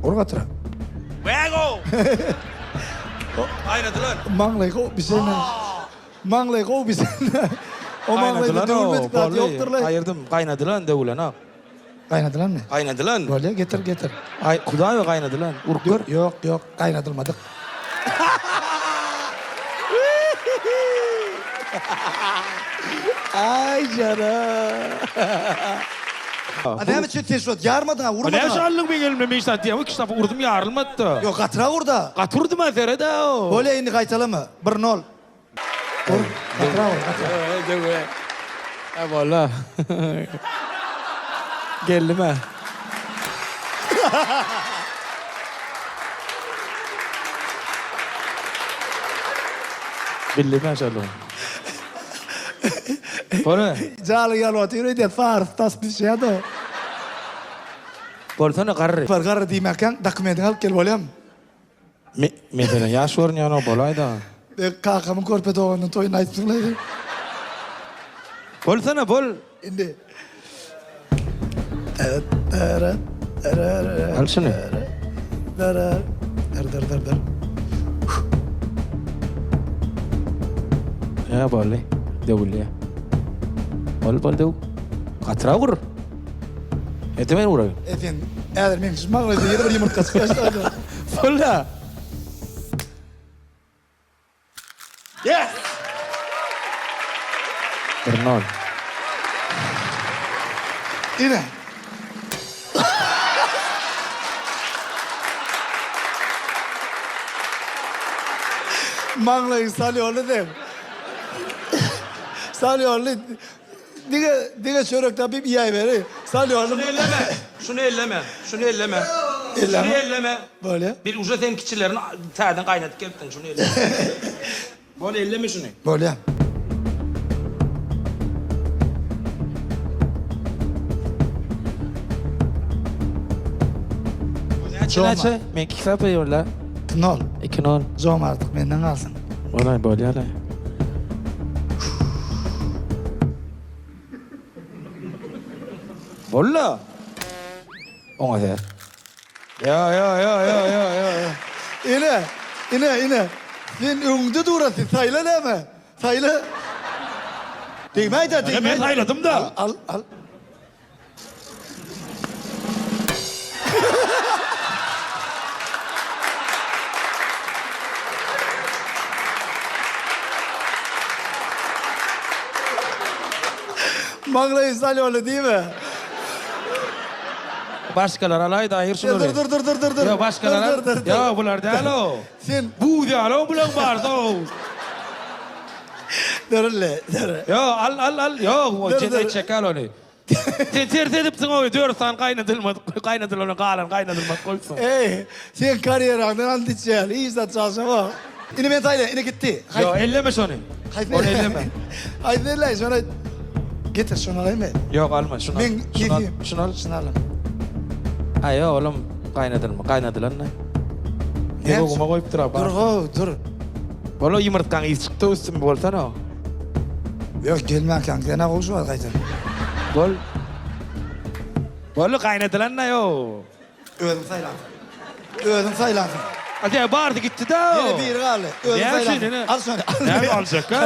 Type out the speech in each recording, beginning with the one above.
Ur gatyrak. Wägo! Gaýnadylan. Maňlaý gowy bişen. Maňlaý gowy bişen. O maňlaýda döwülmedik zat ýokdur-laý. Aýyrdym, gaýnadylan döwülenok. Gaýnadylanmy? Gaýnadylan. Bolýa, getir, getir. Aý, Hudaý gaýnadylan. Urup gör. Ýok, ýok, gaýnadylmadyk. Aý jana. A näme üçin sen şo ýarmadyň-a, urmadyň-a? Näme üçin aldyň meň elimden meň zat diýýän, iki sapar urdum ýarylmady-da. Ýok, gatyrak ur-da. Gaty urdum-a seret-ä. Bolýa indi gaýtalama. Bir nol. Ur, gatyrak ur, gatyrak. Döwe. Hä bola. Geldim-ä. Bildim-ä şol. Bora. Jaly ýaly otyr öýde sarysy tas bişýär-de. Bolsana garry. Bar garry diýmäkäň dokumentiňi alyp gel bolýamy? Me mesele ýaş görünýänok bolaýda. Men kakamyň körpe doganynyň toýunda aýtdyňlaý. Bolsana bol. Indi. Al şuny. Dur dur dur dur. Ýa boldy. Döwülýä. Bol bol döw. Gatyrak ur. Ete men uraýyn. E sen häzir meň şu maňlaýda ýene bir ýumurtga çykýar. Bolda. Yes! Bir nol. Ine. Maňlaýyň salýoly sen. Salýoly. Diňe diňe çörek tapyp iýäýmeli. Salýoly. Şuny elleme. Şuny elleme. Şuny elleme. Şuny elleme. Bolýa. Bir uje sen kiçilerini täzeden gaýnadyp gelipdiň. Şuny elleme. Bol elleme şuny. Bolýa. Näçe näçe? Meňki iki sapar ýolla. Nol. Iki nol. Jomartlyk menden galsyn. Bolaý bolýalaý. Bolla. Oňa ser. Ýa ýa ýa ýa ýa ýa ýa. Ine, ine, ine. Sen öňüňde durasy, saýla näme? Saýla. Degmäý-dä, degmäý. Men saýladym-da. Al, al, al. Maňlaýy salýoly diýme. Başgalar alaýdy aýyr şulary. Dur dur dur dur dur. Ýok başgalar al. Ýok bular däl-ow. Sen Buz ýaly-ow bulaň barysy-ow. Dur-le, dur. Ýok al al al ýok sen etjek däl ony. Sen ters edipsiň oý dört sany gaýnadylmadyk gaýnadylany galan gaýnadylmadyk goýupsyň. Eý, sen karýeraňdan ant içýän, hiç zat çalşamok. Indi men saýlaýyn, ine gitdi. Ýok, elleme şony. Ony elleme. Haýsyny elläýin, şony aýt. Getir, şony alaýynmy? Ýok, alma, şuny al. Men Şuny al, şuny al. Şuny alam. A ýok, olam gaýnadylma, gaýnadylan-da. Guma goýupdyr-a. Dur, how, dur. Bol, o ýumurtgaň ysy çykdy üstüme, bolsana. Ýok, gelmänkäň sen-ä gowy şu wagt gaýtar. Bol. Boldy, gaýnadylan-da ýok. Özüň saýlansyň. Özüň saýlansyň. A diýä bardy gitdi-dä. Ýene biri galdy. Özüň saýlansyň. Al şony. Näme aljakka?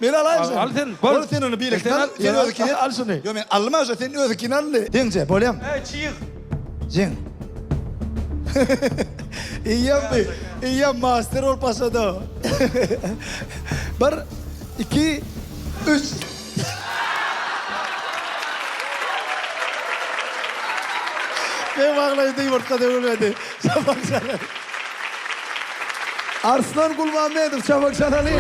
Men alaýyn şony. Al sen. Bol. Bol sen ony birlikde al. Sen özüňkini al şony. Ýok, men aldym aşa, sen özüňkini al indi. Deňje, bolýamy? Eý, çyg. Jeň. Eýýäm bi, eýýäm master bolup başlady. Bir, iki, üç. Men baglaýdy ýumurtga döwülmedi. Çapak çalar. Arslan Gulmammedow çapak çalaly.